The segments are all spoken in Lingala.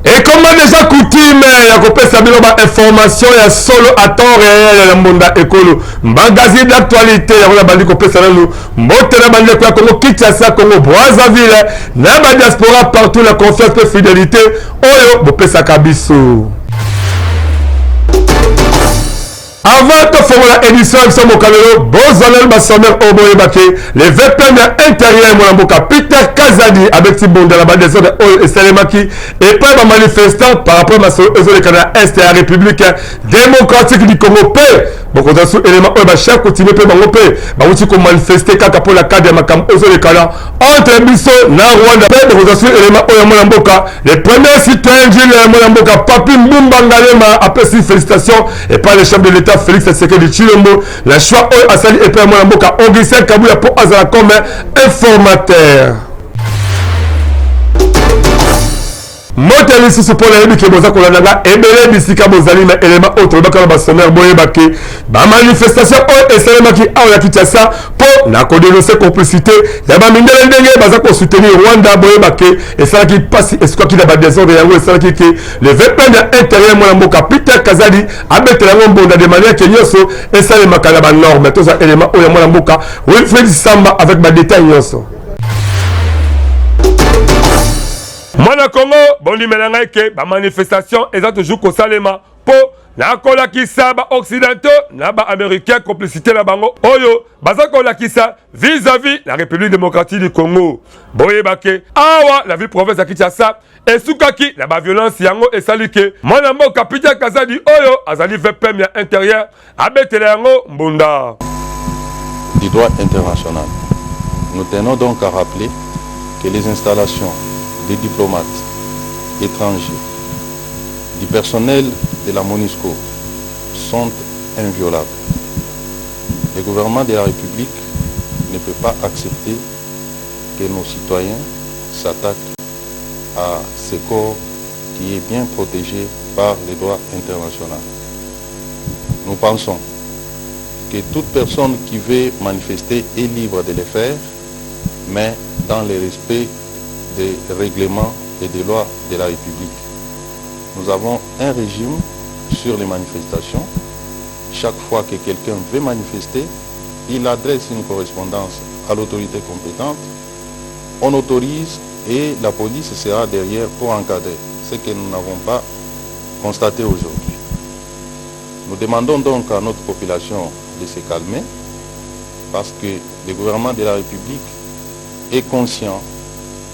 Ekoma deja coutume ya kopesa bino ba information ya solo à temps réel ya mbonda ekolo magazine d'actualité. Yango nabandi kopesa nanu mbote na bandeko ya Congo Kinshasa, Congo Brazzaville, na ba diaspora partout, la confiance mpe fidélité oyo bopesaka biso. Avant tofongola édition ya biso mokalelo, bozwa nanu basommaire oyo boyeba ke le VPM ya intérieur, mwana mboka Peter Kazadi, abeti mbonda na badésordre oyo esalemaki epai bamanifestant par rapport masolo ezoleka na est ya République démocratique du Congo. Mpe bokozwa su élément oyo bachef coutumier mpe bango mpe bawuti komanifeste kaka mpo na cadre ya makambo ezolekana entre biso na Rwanda. Mpe bokozwa su élément oyo ya mwana mboka le premier citoyen Jules, mwana mboka Papi Mbumba Ngalema, apesi félicitation epai le chef de l'État Félix Tshisekedi Tshilombo na choix oyo asali epai ya mwana mboka Augustin Kabuya mpo azala comme informateur. Mbote lisusu mpo nayebi ke boza kolanda nga ebele bisika bozali. Na elema oyo tolobaka na basommaire, boyeba ke bamanifestation oyo esalemaki awa na Kinshasa mpo na kodénoncer complicité ya bamindele ndenge baza kosoutenir Rwanda, boyeba ke esalaki mpasi, esukaki na badésordre. Yango esalaki ke le VPM ya intérieur, mwana mboka Peter Kazadi, abetela yango mbonda de manière ke nyonso esalemaka na banorme. Toza élément oyo ya mwana mboka Wilfried Samba avec badétail nyonso. Mwana Kongo, bondimela ngai ke bamanifestation eza toujours kosalema mpo na kolakisa baoccidentaux na baaméricain complicité na bango oyo baza kolakisa vis-à-vis la République démocratique du Congo. Boyeba ke awa la ville province ya Kinshasa esukaki na baviolence. Yango esali ke mwana mboka Peter Kazadi oyo azali VPM ya intérieur abetela yango mbunda. Du droit international. Nous tenons donc à rappeler que les installations des diplomates étrangers, du personnel de la MONUSCO sont inviolables. Le gouvernement de la République ne peut pas accepter que nos citoyens s'attaquent à ce corps qui est bien protégé par le droit international. Nous pensons que toute personne qui veut manifester est libre de le faire, mais dans le respect des règlements et des lois de la République. Nous avons un régime sur les manifestations. Chaque fois que quelqu'un veut manifester, il adresse une correspondance à l'autorité compétente. On autorise et la police sera derrière pour encadrer, ce que nous n'avons pas constaté aujourd'hui. Nous demandons donc à notre population de se calmer parce que le gouvernement de la République est conscient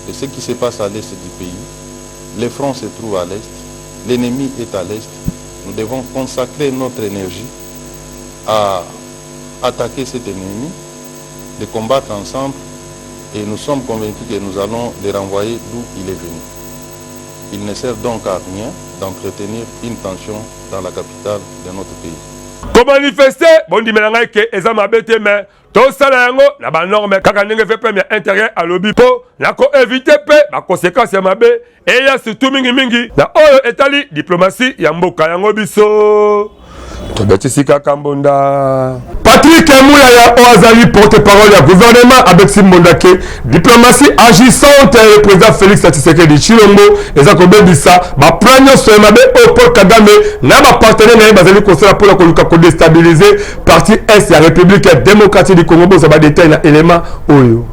de ce qui se passe à l'est du pays. Les fronts se trouvent à l'est, l'ennemi est à l'est. Nous devons consacrer notre énergie à attaquer cet ennemi, de combattre ensemble et nous sommes convaincus que nous allons les renvoyer d'où il est venu. Il ne sert donc à rien d'entretenir une tension dans la capitale de notre pays. Komanifeste, bondimela ngai ke eza mabe te, mais tosala yango na banorme kaka ndenge VPM ya intérieur alobi mpo na koéviter mpe baconséquence ya mabe eya, surtout mingimingi na oyo etali diplomatie ya mboka. Yango biso tobetisi kaka mbonda. Patrick Muyaya oyo azali porte-parole ya gouvernement abetisi mbonda ke diplomatie agissante ya président Félix Tshisekedi Tshilombo eza kobebisa baplan nyonso ya mabe oyo Paul Kagame na bapartenaire na ye bazali kosala mpona koluka kodéstabiliser partie est ya République démocratique du Congo. Bozwa badétail na élément oyo.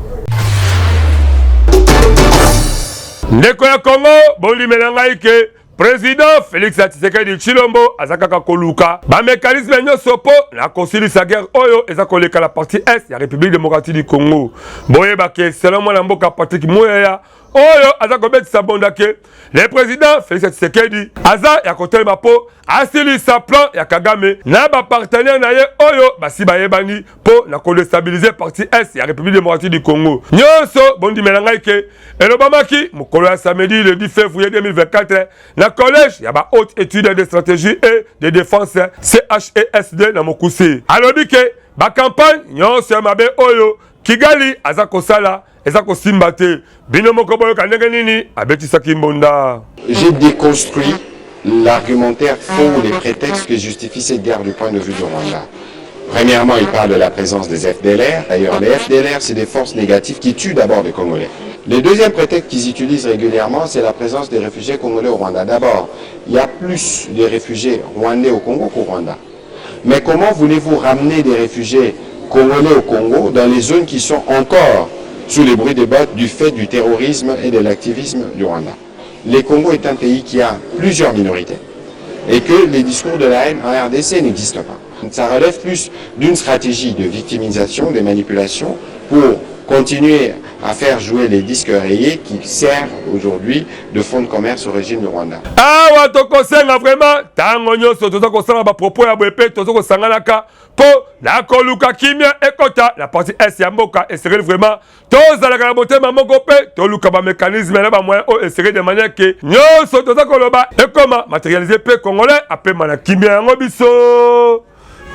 Ndeko ya Congo, bolimela ngai ke président Félix Tshisekedi Tshilombo aza kaka koluka bamécanisme nyonso mpo na kosilisa guerre oyo eza koleka na partie est ya République démocratique du Congo. Boyeba ke selon mwana mboka Patrick Muyaya. oyo aza kobetisa mbonda ke le président Félix Tshisekedi aza ya kotelema mpo asilisa plan ya Kagame na ba partenaire na ye oyo basi bayebani mpo na kodestabilize partie est ya République démocratique du Congo. Nyonso bondimela ngai ke elobamaki mokolo ya samedi le 10 février 2024 na collège ya ba haute étude de stratégie et de défense CHESD na mokuse. Alobi ke ba campagne nyonso ya mabe oyo Kigali aza kosala eza kosimba te. Bino moko boyoka ndenge nini abetisaki mbonda. J'ai déconstruit l'argumentaire faux ou les prétextes qui justifient cette guerre du point de vue du Rwanda. Premièrement, il parle de la présence des FDLR. D'ailleurs, les FDLR, c'est des forces négatives qui tuent d'abord des Congolais. Le deuxième prétexte qu'ils utilisent régulièrement, c'est la présence des réfugiés congolais au Rwanda. D'abord, il y a plus de réfugiés rwandais au Congo qu'au Rwanda. Mais comment voulez-vous ramener des réfugiés congolais au Congo dans les zones qui sont encore sous les bruits des bottes du fait du terrorisme et de l'activisme du Rwanda? Le Congo est un pays qui a plusieurs minorités et que les discours de la haine en RDC n'existent pas. Ça relève plus d'une stratégie de victimisation, de manipulation pour continuer à faire jouer les disques rayés qui servent aujourd'hui de fonds de commerce au régime du Rwanda. Awa tokosenga vraiment ntango nyonso toza kosala bapropos ya boye mpe toza kosanganaka mpo na koluka kimia ekota na partie est ya mboka. Esengeli vraiment tozalaka na motema moko mpe toluka bamécanisme na bamoyen oyo esengeli de manière ke nyonso toza koloba ekoma matérialise mpe Congolais apema na kimia. Yango biso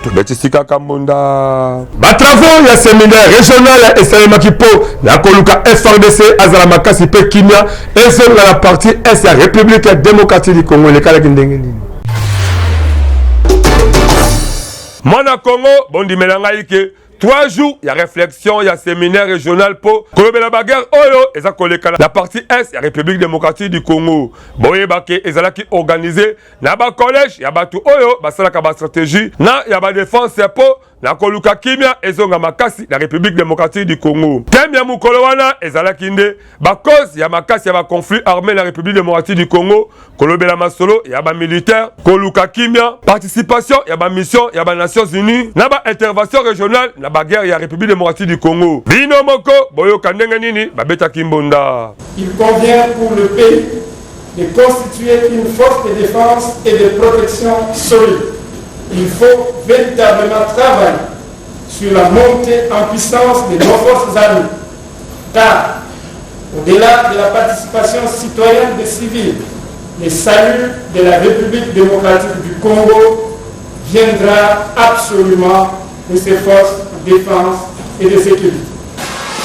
tobetisi kaka mbonda. Batravaux ya séminaire régional esalemaki mpo na koluka FARDC azala makasi mpe kimia ezonga na partie est ya République démocratique du Congo. Elekalaki ndenge nini? Mwana Congo, bondimela ngai ke 3 jours ya réflexion ya séminaire régional mpo kolobela baguerre oyo eza koleka na partie est ya République démocratique du Congo. Boyeba ke ezalaki organisé na bacollège ya bato oyo basalaka bastratégie na ya badéfense mpo na koluka kimia ezonga makasi na République démocratique du Congo. Thème ya mokolo wana ezalaki nde bacause ya makasi ya baconflit armé na République démocratique du Congo, kolobela masolo ya bamilitaire, koluka kimia, participation ya bamission ya banations unies na baintervention régionale na baguerre ya République démocratique du Congo. Bino moko boyoka ndenge nini babetaki mbonda. Il convient pour le pays de constituer une force de défense et de protection solide. Il faut véritablement travailler sur la montée en puissance de nos forces armées. Car, au-delà de la participation citoyenne des civils, le salut de la République démocratique du Congo viendra absolument de ces forces de défense et de sécurité.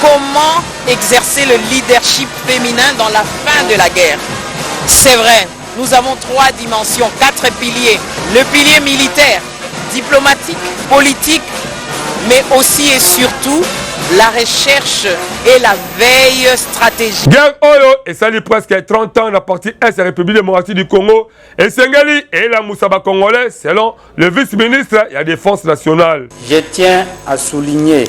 Comment exercer le leadership féminin dans la fin de la guerre? C'est vrai, nous avons trois dimensions, quatre piliers. Le pilier militaire, diplomatique, politique, mais aussi et surtout la recherche et la veille stratégique. Guerre oyo esali presque 30 ans na partie est ya République démocratique du Congo esengeli elamusa bacongolais, selon le vice-ministre ya Défense nationale. Je tiens à souligner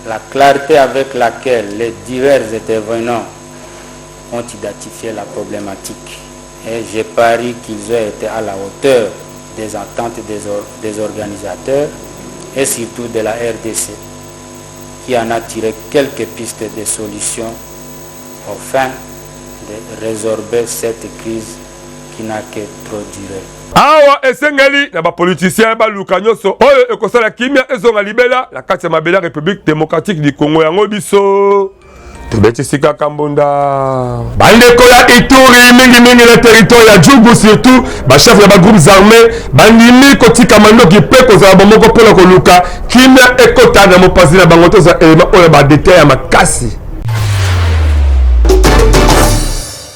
la clarté avec laquelle les divers intervenants ont identifié la problématique et je parie qu'ils ont été à la hauteur des attentes des organisateurs et surtout de la RDC qui en a tiré quelques pistes de solutions afin de résorber cette crise qui n'a que trop duré. Awa esengeli na bapoliticien baluka nyonso oyo ekosala kimia ezonga libela na kati ya mabele ya République démocratique du Congo. Yango biso tobetisi kaka mbonda. Bandeko ya Ituri, mingimingi na territoire ya Djugu, surtout bachef ya bagroupes armés bandimi kotika mandoki mpe kozala bomoko mpona koluka kimia ekota na mopanzi na bango. Tozwa elema oyo badetail ya makasi.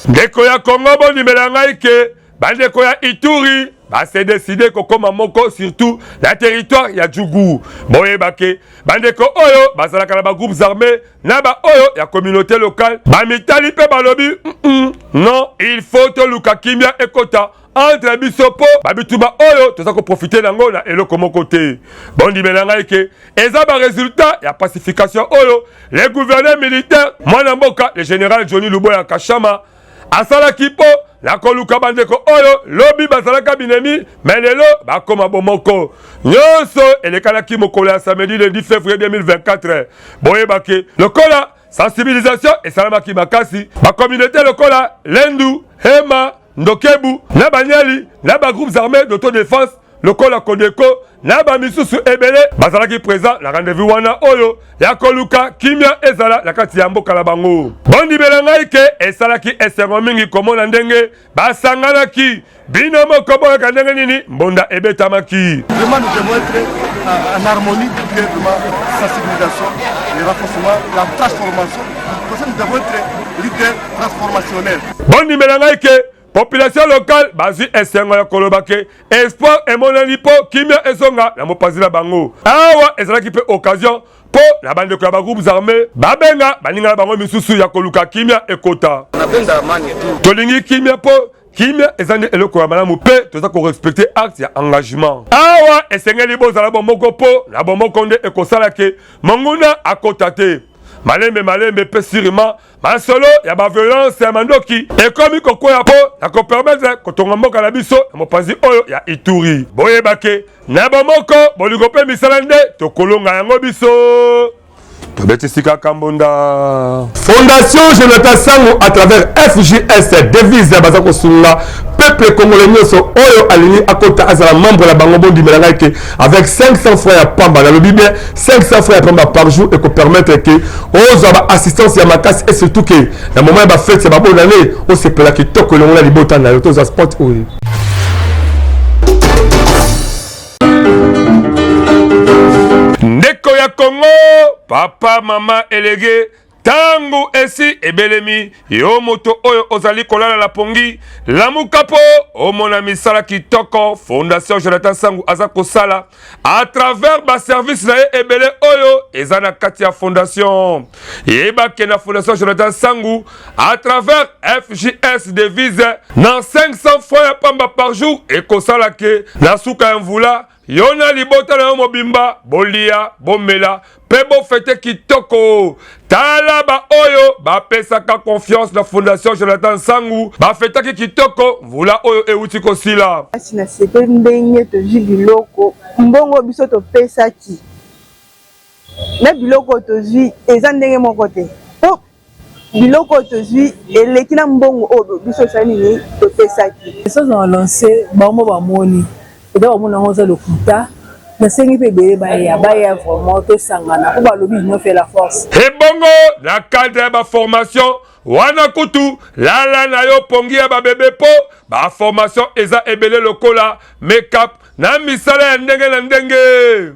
Ndeko ya Congo, bondimela ngai ke bandeko ya Ituri base décidé kokóma moko, surtout na territoire ya Djugu. Boyeba ke bandeko oyo bazalaka na bagroupes armés na baoyo ya communauté locale bamitali mpe balobi: Non, il faut toluka kimia ekota entre biso mpo babituba oyo toza koprofite nango na eloko moko te. Bondimela ngai ke eza baresultat ya pacification oyo le gouverneur militaire, mwana mboka le général Johnny Luboya Kashama, asalaki mpo na koluka bandeko oyo lobi bazalaka binemi me lelo bakoma bomoko. Nyonso elekanaki mokolo ya samedi le 10 février 2024. Boyebake lokola Sensibilisation esalamaki makasi, ba communautés lokola Lendu, Hema, Ndokebu na Banyali na ba groupes armes d'autodefense lokola Codeco na ba misusu ebele bazalaki present na rendez-vous wana oyo ya koluka kimia ezala na kati ya mboka na bango. Bondimela ngai ke esalaki esengo mingi komona ndenge basanganaki. Bino moko boyoka ndenge nini mbonda ebetamaki. Vraiment, nous devons être en harmonie pour que vraiment sensibilisation, le renforcement, la transformation. Parce que nous devons être leaders transformationnels. Bondimela ngai ke population locale bazwi esengo ya koloba ke espoir emonani mpo kimia ezonga na mopanzi na bango. Awa ezalaki mpe occasion mpo na bandeko ya bagroupes armes babenga baninga na bango misusu ya koluka kimia ekota. Tolingi kimia mpo Kimia eza nde eloko ya malamu mpe toza ko respecter acte ya engagement. Awa esengeli bozala bomoko mpo na bomoko nde ekosala ke monguna akota te. Malembe malembe mpe surement masolo ya ba violence ya mandoki ekomi kokweya mpo na ko permettre kotonga mboka na biso na mopanzi oyo ya Ituri. Boyeba ke na bomoko, bolingo mpe misala nde tokolonga yango biso. Tobetisi kaka mbonda. Fondation Jonathan Sango à travers FJS devise baza kosunga peuple congolais nyonso oyo alingi akota azala membre na bango. Bondimela ngai ke avec 500 francs ya pamba, nalobi bien 500 francs ya pamba par jour, ekopermettre ke ozwa ba assistance ya makasi et surtout ke na moment ya bafete ya babonane osepela kitoko elongo na libota na yo. Tozwa sport oyo. Ndeko ya Congo, papa, mama, elege, tango esi ebelemi, yo moto oyo ozali kolala na pongi, lamuka po omona misala kitoko Fondation Jonathan Sangu aza kosala à travers ba service na ye ebele oyo eza na kati ya fondation. Yeba ke na Fondation Jonathan Sangu à travers FJS devise na 500 francs ya pamba par jour ekosala ke na suka ya mvula yo na libota na yo mobimba bolia, bomela mpe bofete kitoko. Tala ba oyo bapesaka confiance na Fondation Jonathan Sangu bafetaki kitoko mvula oyo euti kosila. Kasi nasepeli ndenge tozwi biloko, mbongo biso topesaki na biloko tozwi eza ndenge moko te, po biloko oyo tozwi eleki na mbongo oyo biso osali nini topesaki. Message na lance bango bamoni eza bamoni yango eza lokuta. Nasengi mpe ebele baya baya vraiment tosangana mpo balobi union fait la force. Ebongo na cadre ya ba formation wana kutu lala na yo pongi ya ba bebe po ba formation eza ebele lokola make-up na misala ya ndenge na ndenge.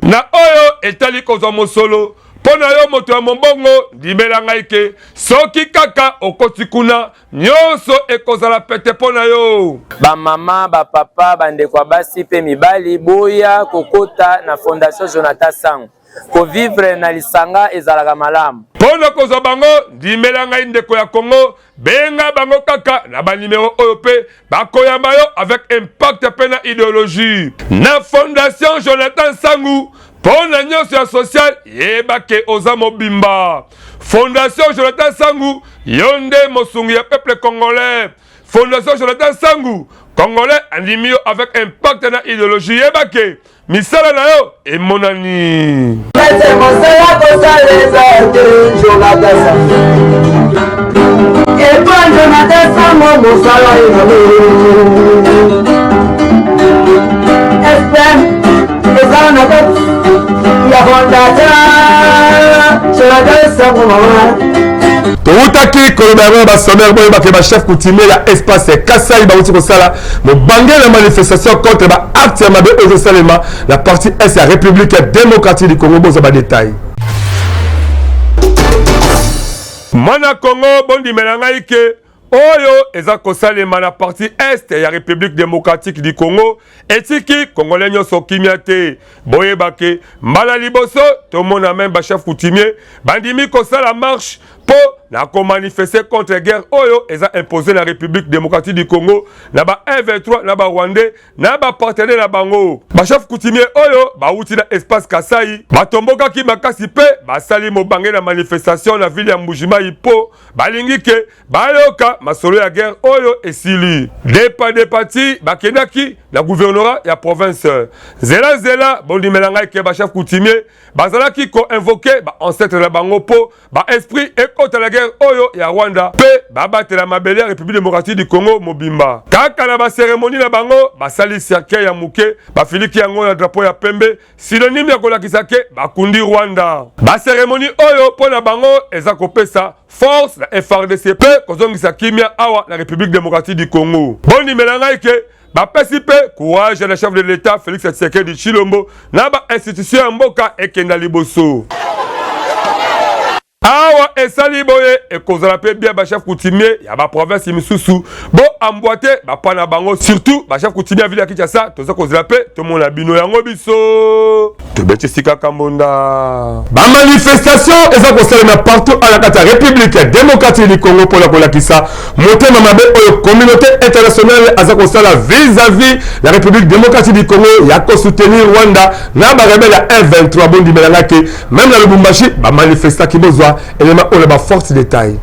Na oyo etali kozwa mosolo mpo na yo moto ya mombongo, ndimela ngai ke soki kaka okoti kuna, nyonso ekozala pete mpo na yo. Ba mama, ba papa, ba ndeko ya basi pe mibali, boya kokota na Fondation Jonathan Sango. Ko vivre na lisanga ezalaka malamu. Mpo na kozwa bango, ndimela ngai ndeko ya Congo, benga bango kaka na ba numero oyo pe bakoyamba yo avec impact pe na ideologie. Na Fondation Jonathan Sangu, mpo na nyonso ya social, yeba ke oza mobimba. Fondation Jonathan Sangu, yo nde mosungi ya peuple congolais. Fondation Jonathan Sangu, congolais andimi yo avec impact na ideologie, yeba ke misala na yo emonani. Mosala kosala eza te Jonathan Sango epa Jonathan Sango mosala ezali FM eza na kati ya fondation Jonathan Sango mama. Towutaki koloba yango na basommaire. Boyebake bachef coutumier ya espace Kasai bauti kosala mobange na manifestation contre ba acte ya mabe oyo ezosalema na partie est ya République démocratique du Congo. Bozwa badetail. Mwana Congo, bondimela ngai ke oyo eza kosalema na partie est ya République démocratique du Congo etiki congolais nyonso kimia te. Boyeba ke mbala liboso tomona meme bachef coutumier bandimi kosala marche mpo na komanifeste contre guerre oyo eza imposé na République démocratique du Congo na ba 123 na ba Rwandais na ba partenaire na bango. Bachef coutumier oyo bawuti na espace Kasai batombokaki makasi mpe basali mobange na manifestation na ville ya Mbujimayi mpo balingi ke bayoka masolo ya guerre oyo esili. Depa depati bakendaki. na gouvernorat ya province. Zela zela, bondimela ngai ke ba chef coutumier bazalaki ko invoquer ba ancêtres na bango mpo ba esprit ekota na guerre oyo ya Rwanda mpe babatela mabele ya République démocratique du Congo mobimba. Kaka na ba cérémonie na bango basali cercueil ya moke, bafiliki yango na drapeau ya pembe, synonyme ya kolakisa ke bakundi Rwanda. Ba cérémonie oyo mpo na bango eza kopesa force na FARDC mpe kozongisa kimia awa na République démocratique du Congo. Bondimela ngai ke bapesi mpe courage na chef de l'État Félix Tshisekedi Tshilombo na ba institution ya mboka ekenda liboso. Awa esali boye ekozala mpe bien ba chef coutumier ya ba province misusu bo emboîter ba pas na bango, surtout ba chef coutumier ya ville ya Kinshasa. Toza kozela mpe tomona bino yango biso tobetisi kaka mbonda. Ba manifestation eza kosalema partout ala kati ya République démocratique du Congo mpona kolakisa motema mabe oyo communauté internationale aza kosala vis-à-vis la République démocratique du Congo ya kosoutenir Rwanda na ba rebelle ya M23. Bondimela nga ke même na Lubumbashi bamanifestaki. Bozwa elema oyo na ba force détail.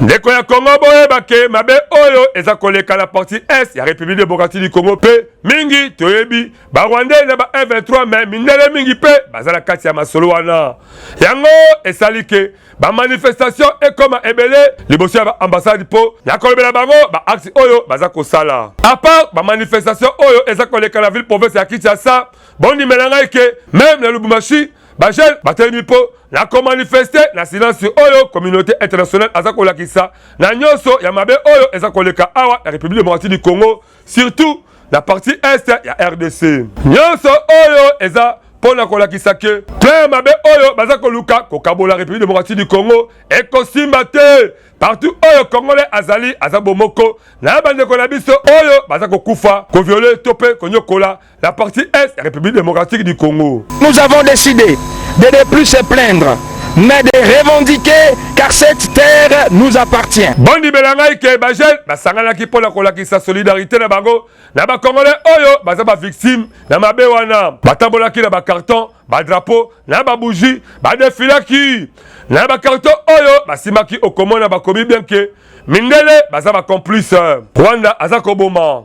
Ndeko ya Congo, boyeba ke mabe oyo eza koleka na partie est ya République démocratique du Congo mpe mingi toyebi barwandais na ba M23, mais mindele mingi mpe baza na kati ya masolo wana. Yango esali ke bamanifestation ekoma ebele liboso ya baambassade mpo na kolobela bango baacte oyo baza kosala. À part bamanifestation oyo eza koleka na ville province ya Kinshasa, bondimela ngai ke même na Lubumbashi bajeune batelemi mpo na komanifeste na silence oyo communauté internationale aza kolakisa na nyonso ya mabe oyo eza koleka awa na République démocratique du Congo, surtout na partie est ya RDC. Nyonso oyo eza mpo na kolakisa ke plan ya mabe oyo baza koluka kokabola République démocratique du Congo ekosimba te. Partout oyo congolais azali, aza bomoko na bandeko na biso oyo baza kokufa, kovioler to mpe konyokola la partie est ya République démocratique du Congo. Nous avons décidé de ne plus se plaindre, mais de revendiquer, car cette terre nous appartient. Bondimela ngai ke bajeune basanganaki mpo na kolakisa solidarité na bango na bacongolais oyo baza bavictime na mabe wana. Batambolaki na bacarton, badrapeau na babougie, badefilaki na bacarton oyo basimaki. Okomona bakomi bien ke mindele baza bacomplice, Rwanda aza koboma.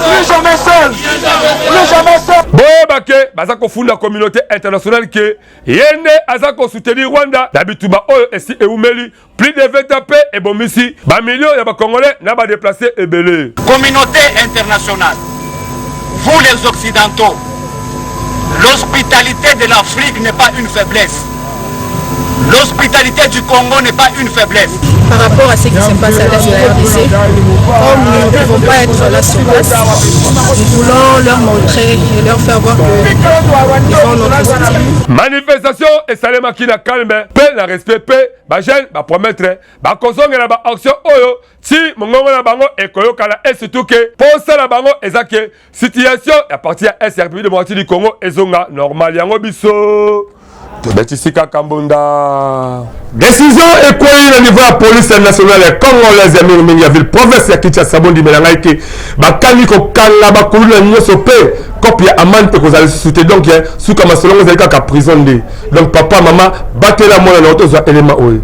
Plus jamais seul. Plus jamais seul. Boyeba ke baza kofunda communauté internationale ke ye nde aza kosoutenir Rwanda na bitumba oyo esi eumeli plus de 20 ans mpe ebomisi bamilio ya bacongolais na badéplacés ebele. Communauté internationale, vous les Occidentaux, l'hospitalité de l'Afrique n'est pas une faiblesse. L'hospitalité du Congo n'est pas une faiblesse. Par rapport à ce qui se passe à l'est de la RDC, comme nous ne pouvons pas être là sur place, nous voulons leur montrer et leur faire voir qu'ils ont notre soutien. Manifestation esalemaki na calme mpe na respect mpe bajeune bapromettre bakozongela baaction oyo ti mongongo na bango ekoyokana, et surtout ke posa na bango eza ke situation ya partie ya est ya République démocratique du Congo ezonga normal. Yango biso tobetisi kaka mbonda. Décision ekwei na niveau ya police nationale congolaise ya mingimingi ya ville province ya Kinshasa. Bondimela ngai ke bakani kokanga bakuluna nyonso mpe cope ya amende ekozala lisusu te. Donc suka masolongo ezali kaka prison nde. Donc papa, mama, batela mwana na yo. Tozwa elema oyo.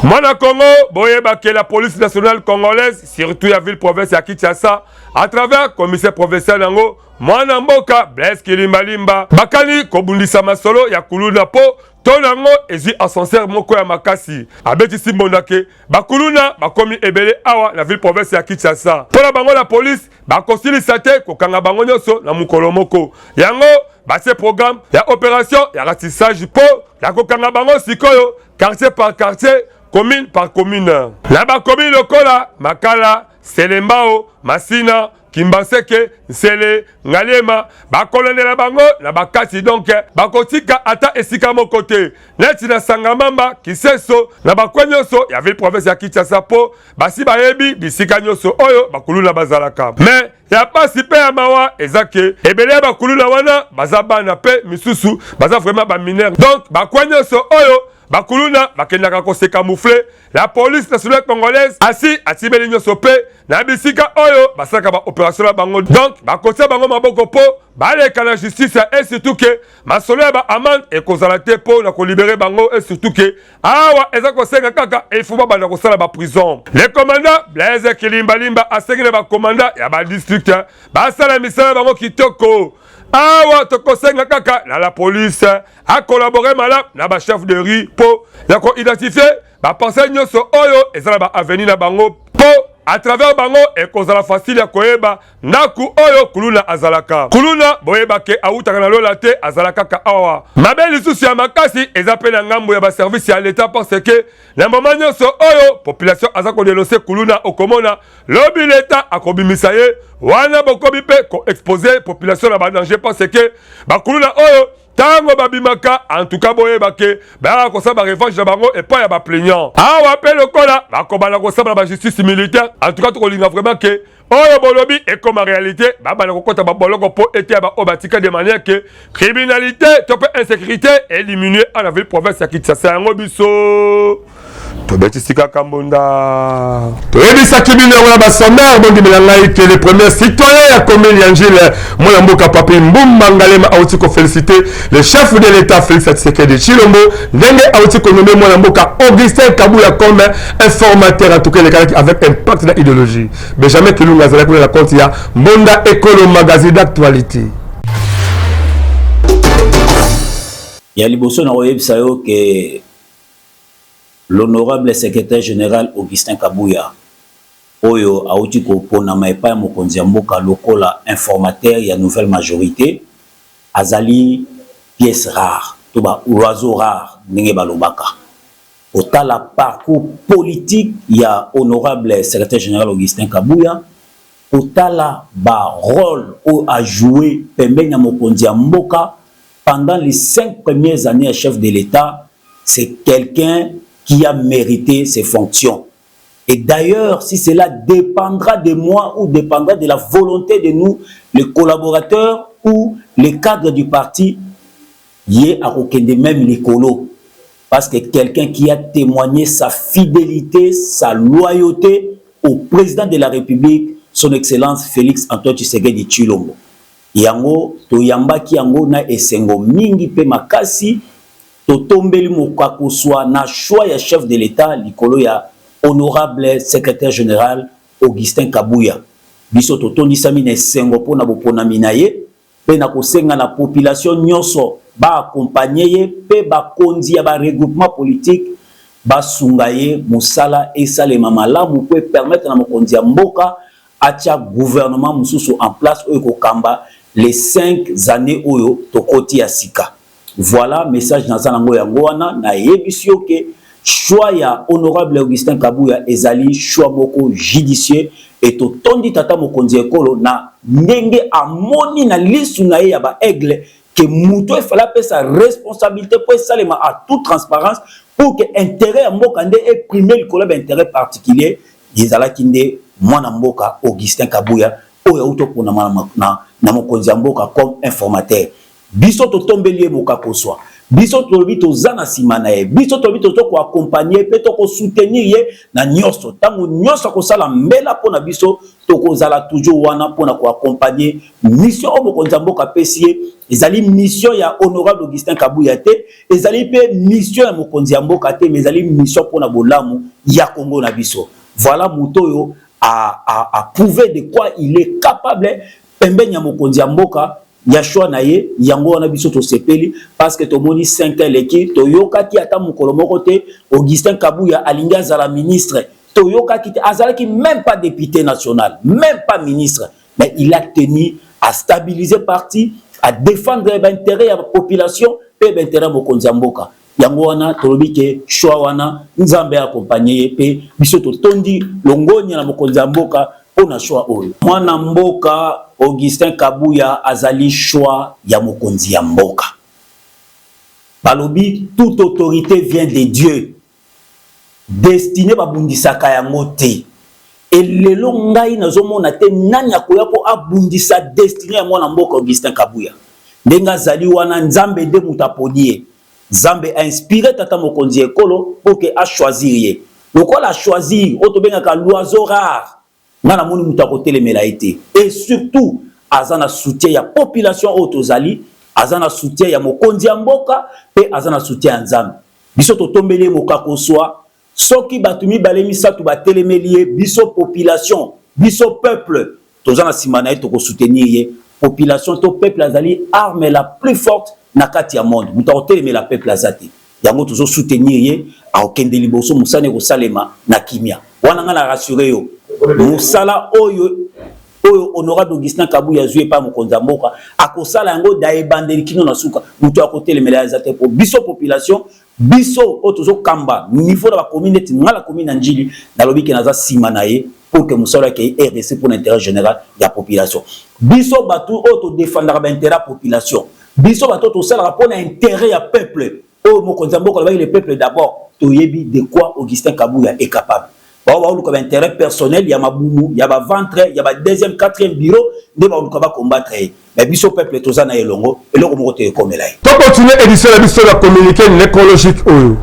Mwana Congo, boyeba ke la police nationale congolaise, surtout ya ville province ya Kinshasa, à travers commissaire provincial yango, mwana mboka Blaise Kilimbalimba, bakani kobundisa masolo ya kuluna mpo to nango ezwi ascenseur moko ya makasi. Abetisi mbonda ke bakuluna bakomi ebele awa na ville province ya Kinshasa. Mpo na bango la police bakosilisa te kokanga bango nyonso na mokolo moko. Yango batie programme ya opération ya ratissage mpo ya kokanga bango sikoyo quartier par quartier, commune par commune. Na bacommune lokola Makala, Selembao, Masina, Kimbanseke, Nsele, Ngaliema, bakolendela bango na bakati. Donc bakotika ata esika moko te neti na Sangamamba, Kiseso, na bakwe nyonso ya ville province ya Kinshasa, mpo basi bayebi bisika nyonso oyo bakuluna bazalaka. Mais ya pasi mpe ya mawa eza ke ebele ya bakuluna wana baza bana mpe misusu baza vraiment bamineur. Donc bakwe nyonso oyo. Ba kuluna bakendaka ko se camoufler, la police nationale congolaise asi atibeli nyoso pe na bisika oyo basalaka ba operation na bango, donc bakotia bango maboko po baleka na justice et surtout que masolo ya ba amende ekozala te po na kolibere bango et surtout que awa eza kosenga kaka il faut babanda kosala ba prison. Le commandant Blaise Kilimbalimba asengi na ba commandant ya ba district basala misala bango kitoko. Awa tokosenga kaka na la police a collaborer malamu na ba chef de rue po ya ko identifier ba parcelle nyonso oyo eza na ba avenue na bango po à travers bango ekozala facile ya koyeba ndaku oyo kuluna azalaka. Kuluna boyeba ke awutaka na lola te, azala kaka awa. Mabe lisusu ya makasi eza pe na ngambo ya ba service ya l'etat parce que na moment nyonso oyo population aza ko denoncer kuluna, okomona lobi l'etat akobimisa ye wana, bokomi pe ko exposer population na ba danger parce que bakuluna oyo ntango babimaka, en tout cas boyeba ke bayaka kosala ba revanche na bango epai ya ba plaignant. Awa mpe lokola bakobanda kosala ba justice militaire, en tout cas tokolinga vraiment ke oyo bolobi ekoma réalité, babanda kokɔta baboloko mpo ete ya baoyo batika de manière ke criminalité to mpe insécurité ediminue na ville province ya Kinshasa. Yango biso tobetisi kaka mbonda, toyebisaki bino yango na basommaire. Bondimela ngai ke le premier citoyen ya commune ya Njile, mwana mboka Papi Mbumba Ngalema, auti koféliciter le chef de l'État Félix Tshisekedi Tshilombo ndenge auti konommer mwana mboka Augustin Kabuya comme informateur. En tout cas elekalaki avec impact na idéologie. Benjamin Kilunga azalaki kuna na compte ya Mbonda Ekolo, magazine d'actualité. Ya liboso na koyebisa yo ke l'honorable secrétaire général Augustin Kabuya oyo auti koponama epai ya mokonzi ya mboka lokola informateur ya nouvelle majorité azali pièce rare to ba oiseau rare ndenge balobaka. Kotala parcours politique ya honorable secrétaire général Augustin Kabuya, kotala ba rôle oyo a joué pembeni ya mokonzi ya mboka pendant les 5 premières années ya chef de l'État, c'est quelqu'un qui a mérité ses fonctions. Et d'ailleurs, si cela dépendra de moi ou dépendra de la volonté de nous, les collaborateurs ou les cadres du parti, ye akokende même likolo. Parce que quelqu'un qui a témoigné sa fidélité, sa loyauté au président de la République, son Excellence Félix Antoine Tshisekedi Tshilombo. Yango toyambaki yango na esengo mingi pe makasi, totombeli mokakoswa na choix ya chef de l'État likolo ya honorable secrétaire général Augustin Kabuya. Biso totondisami na esengo mpona boponami na ye mpe na kosenga na population nyonso baaccompagner ye mpe bakonzi ya baregroupement politique basunga ye mosala esalema malamu mpo epermettre na mokonzi ya mboka atia gouvernement mosusu en place oyo ekokamba les 5 années oyo tokoti ya sika. Voilà message naza nango yango wana. Nayebisi yo ke choix ya honorable Augustin Kabuya ezali choix moko judicieux et totondi tata mokonzi ya ekolo na ndenge amoni na lisu na ye ya ba aigle ke moto efala apesa responsabilité mpo esalema à toute transparence pour que intérêt ya mboka nde eprime likolo ya baintérêt particulier. Ezalaki nde mwana mboka Augustin Kabuya oyo auti oponama na mokonzi ya mboka comme informateur. Biso totombeli ye mokakoswa, biso tolobi toza na nsima na ye, biso tolobi tozo koaccompagner mpe tokosoutenir ye na nyonso. Ntango nyonso akosala mbela mpo na biso, tokozala toujours wana mpo na koaccompagner mission oyo mokonzi ya mboka apesi ye. Ezali mission ya honorable Augustin Kabuya te, ezali mpe mission ya mokonzi ya mboka te, mais ezali mission mpo na bolamu ya Congo na biso. Voilà moto oyo a prouvé de quoi il est capable pembeni ya mokonzi ya mboka ya choix na ye. Yango wana biso tosepeli parce que tomoni 5 eleki, toyokaki ata mokolo moko te Augustin Kabuya alingi azala ministre, toyokaki te, azalaki même pas député national, même pas ministre, mais il a tenu à stabiliser parti, à défendre baintérêt ya population mpe baintérêt ya mokonzi ya mboka. Yango wana tolobi ke choix wana Nzambe accompagner ye mpe biso totondi longonya na mokonzi ya mboka mpo na choix oyo. Mwana mboka Augustin Kabuya azali choix ya mokonzi ya mboka. Balobi toute autorité vient de Dieu, destinée babundisaka yango te. Elelo ngai nazomona te nani akoya mpo abundisa destinée ya mwana mboka Augustin Kabuya. Ndenge azali wana, Nzambe nde moto aponi ye. Nzambe a inspire tata mokonzi ya ekolo pour que a choisir ye. Lokola a choisir oyo tobengaka l'oiseau rare, nga namoni moto akotelemela ye te. Et surtout aza na soutien ya population oyo tozali, aza na soutien ya mokonzi ya mboka pe aza na soutien ya Nzambe. Biso totombeli ye mokakoswa, soki batu mibale misatu batelemeli ye, biso population, biso peuple toza na sima na ye toko soutenir ye. Population to peuple azali arme la plus forte na kati ya monde. Moto akotelemela peuple aza te. Yango tozo soutenir ye, akokende liboso, mosala ekosalema na kimia. Wana nga na rassurer yo, mosala oyo oyo honorable Augustin Kabuya azwi epai mokonzi ya mboka, akosala yango da ebandeli kino na suka. Moto akotelemela ye aza te po biso population, biso oyo tozo kamba niveau na ba commune neti nga na commune ya Ndjili, nalobi ke naza sima na ye pour que mosala ekei RDC pour l'intérêt général ya population. Biso batu oyo to defendaka ba intérêt ya population, biso bato oyo tosalaka mpo na intérêt ya peuple, oyo mokonzi ya mboka alobaki le peuple d'abord, toyebi de quoi Augustin Kabuya est capable. Bao baoluka ba intérêt personnel ya mabumu, ya ba ventre, ya ba deuxième, quatrième bureau, nde baoluka ba combattre ye. Mais biso peuple toza na elongo, eloko moko te ekomela ye. To continuer édition na biso na communiqué nécrologique oyo.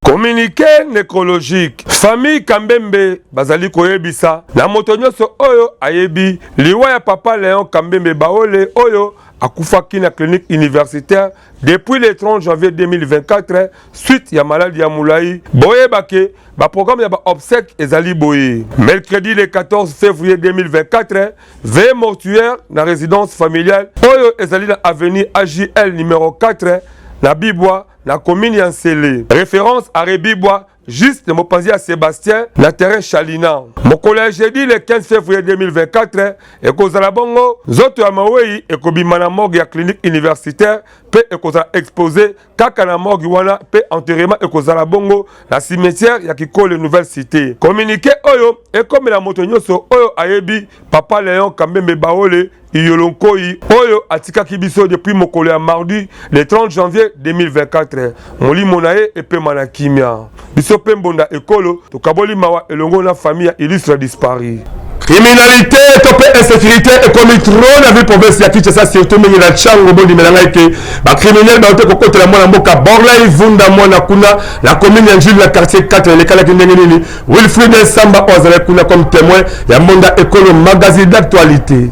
Communiqué nécrologique. Famille Kambembe bazali koyebisa na moto nyonso oyo ayebi liwa ya papa Léon Kambembe Baole oyo akufaki na clinique universitaire depuis le 30 janvier 2024 suite ya maladi ya molai. Boyeba ke ba programme ya ba obsèques ezali boye: mercredi le 14 février 2024, veillée mortuaire na résidence familiale oyo ezali na avenue AJL numéro 4 na Bibwa na commune ya Nsele, référence arrêt Bibwa juste mopanzi ya Sébastien na terrain Chalina. Mokolo ya jeudi le 15 février 2024 ekozala bongo nzoto ya mawei ekobima na morgue ya clinique universitaire mpe ekozala expose kaka na morgue wana, mpe enterrement ekozala bongo na cimetière ya Kikole Nouvelle Cité. Communiqué oyo ekomela moto nyonso oyo ayebi papa Léon Kambembe Baole Iyolo Nkoyi oyo atikaki biso depuis mokolo ya mardi le 30 janvier 2024. Molimo na ye epema na kimia. Biso mpe mbonda ekolo tokaboli mawa elongo na famille ya illustre disparu. Criminalité to mpe insécurité ekomi trop na ville province ya Kinshasa, surtout mingi na Tshangu. Bondimela ngai ke ba criminels bayote kokotela mwana mboka Borlai Vunda mwana kuna na commune ya Ndjili na quartier 4. Elekalaki ndenge nini? Wilfried Samba oyo azalaki kuna comme témoin ya mbonda ekolo magazine d'actualité.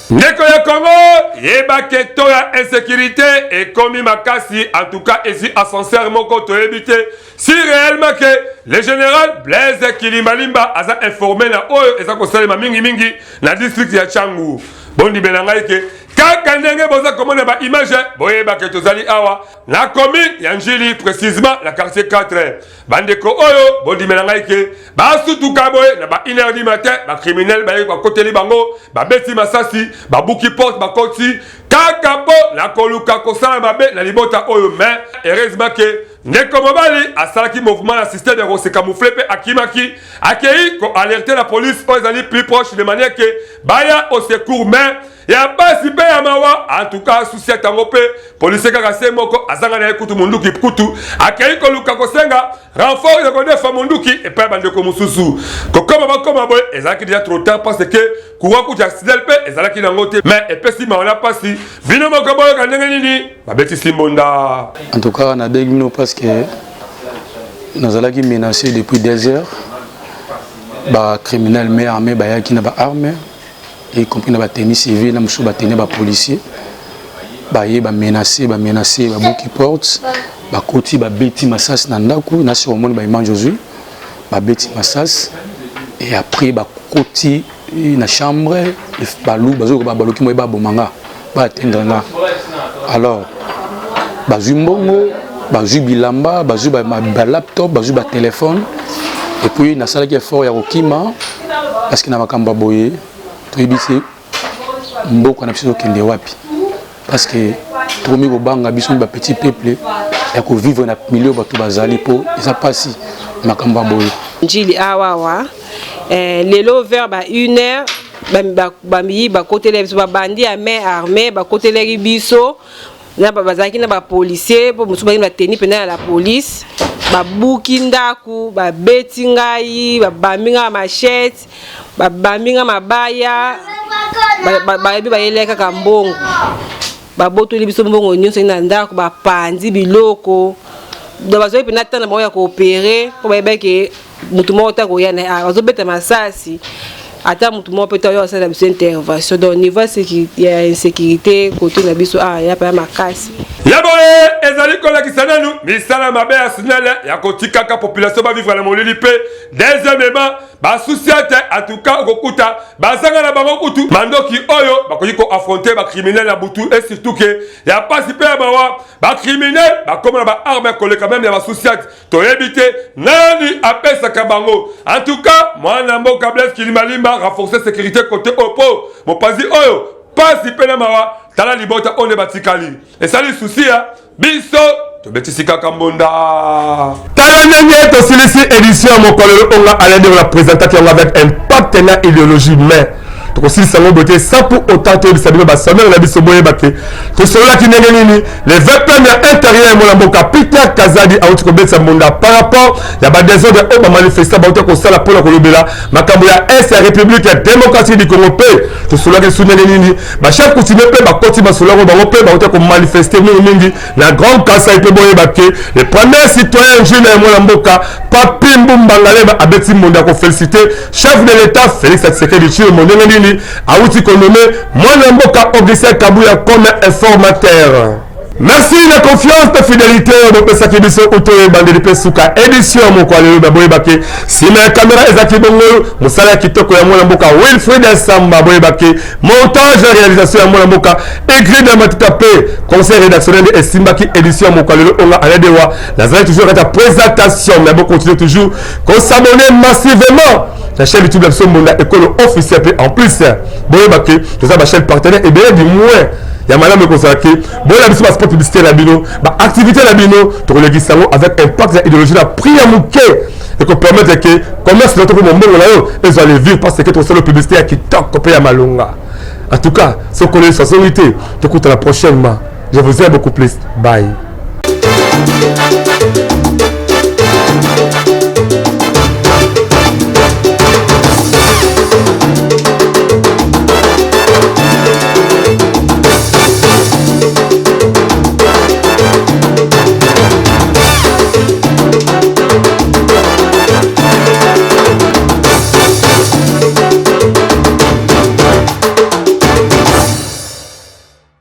Ndeko ya Congo, yeba ke to ya insécurité ekomi makasi, en tout cas ezi ascenseur moko toyebi te si réellement que le général Blaise Kilimbalimba aza informé na oyo eza kosalema mingi mingi na district ya Tshangu. Bondimela ngai ke kaka ndenge boza komona ba image, boyeba ke tozali awa na commune ya Ndjili, précisément na quartier 4. Bandeko oyo, bondimela ngai ke basutuka boye na ba 1 heure du matin, ba criminel baye bakoteli bango, babeti masasi, babuki porte, bakoti kaka mpo na koluka kosala mabe na libota oyo. Mais heureusement ke ndeko mobali asalaki mouvement na système ya kose camoufler mpe akimaki, akei koalerte la police oyo ezali plus proche de manière ke baya au secours. Mais ya pasi mpe ya mawa, en tout cas susi ya tango mpe policier kaka se moko azanga na ye kutu munduki, kutu akei koluka kosenga renfort ya kodefa munduki epai ya bandeko mosusu. Kokoma bakoma boye ezalaki déjà trop tard parce que courant kutu ya sidel mpe ezalaki nango te. Mais epesi mawa na pasi, bino moko boyoka ndenge nini babetisi mbonda. En tout cas nabengi bino parce que nazalaki menacé depuis des heures. Ba criminels mais armés bayaki na ba armes, y compris na ba tenue civile na mosusu ba tenue ba policier. Baye ba menace, ba menace, babuki porte, bakoti, babeti masasi na ndako. Nasi omoni ba image ozwi, babeti masasi et après bakoti na chambre, balu bazokoba baluki moye baboma nga, baatteindre nga. Alors bazwi mbongo, bazwi bilamba, bazwi balaptop, bazwi batelefone. Et puis nasalaki effort ya kokima parce que na makambo ya boye toyebi te mboka na biso tokende wapi, parce que tokomi kobanga biso bapetit peuple ya kovivre na milieu bato bazali, mpo eza mpasi makambo ya boye. Njili awawa lelo vers ba 1 heure, bamiyi bakotelaki biso, babandi ya main armée bakotelaki biso na bazalaki na bapolicier, mpo mosusu bazalaki na bateni mpena ya la police. Babuki ndako, babeti ngai, babambi ngai machete, babambi ngai mabaya. Bayebi bayelaki kaka mbongo, babotoli biso mbongo nyonso na ndako, bapanzi biloko. Donc bazwaki mpenza ntango na bango ya koopere mpo bayebaki motu moko ta koya na ah, bazobeta masasi ata motu moko mpe ta oyo asala biso intervention. Donc niveau ya insécurité kote na biso awa ya mpenza makasi. Ya boye ezali kolakisa nanu misala mabe ya SNEL ya kotikaka population bavivre na molili mpe deuxièmement basusi ete atuka okokuta bazanga na bango kutu mandoki oyo bakoki koaffronter bacriminel na butu. Et surtout ke ya pasi mpe ya mawa, bacriminel bakóma na baarme ya koleka même ya basous-ciat. Toyebi te nani apesaka bango. En tout cas, mwana mboka Blaise Kilimalimba, renforcer sécurité côté oyo mpo mopanzi oyo pasi mpe na mawa. Tala libota oyo nde batikali, esali susi ya biso, tobetisi kaka mbonda. Tala ndenge tosilisi édition ya mokolo onga Alain na présentaki yango avec impact na idéologie, mais tokosilisa yango boye te sans pour autant toyebisa bino basomere na biso. Boyeba ke tosololaki ndenge nini. Le VPM ya intérieur, mwana mboka Peter Kazadi, auti kobetisa mbonda par rapport ya badésordre oyo bamanifestant bauti kosala mpona kolobela makambo ya est ya République ya démocratie du Congo. Mpe tosololaki su ndenge nini bachef coutumier mpe bakoti masolo yango, bango mpe bauti komanifester mingimingi na Grand Kasai. Mpe boyeba ke le premier citoyen june ya mwana mboka Papi Mbumba Ngaleba abeti mbonda ya koféliciter chef de l'État Félix Tshisekedi Tshilombo ndenge nini awuti konommer mwana mboka Augustin Kabuya comme informateur. Merci na confiance na fidélité oyo bopesaki biso uto ebandeli mpe suka édition ya moko ya lelo. Baboyebaki nsima ya kamera ezalaki bongo mosala ya kitoko ya mwana mboka Wilfrid Samba. Boyebaki montage ya réalisation ya mwana mboka Egride Matita mpe conseil rédactionnel nde esimbaki édition ya moko ya lelo. Onga Aladewa nazali toujours kati ya présentation, mais bocontinue toujours kos'abonner massivement na chaîne YouTube ya biso Mbonda Ekolo officiel. Mpe en plus, boyebaki toza bachaîne partenaire ebele. Du moins ya malamu ekozala ke boyela biso baspot publicitaire na bino, baactivité na bino, tokolekisa yango avec impact ya idéologie na prix ya moke, ekopermettre ke commerce na to mpe mombongo na yo ezwa le vivre, parce que tokosala publicité ya kitoko mpe ya malonga. En tout cas, soki sasongi te, tokutana prochainement. Je vous aime beaucoup plus. Bye.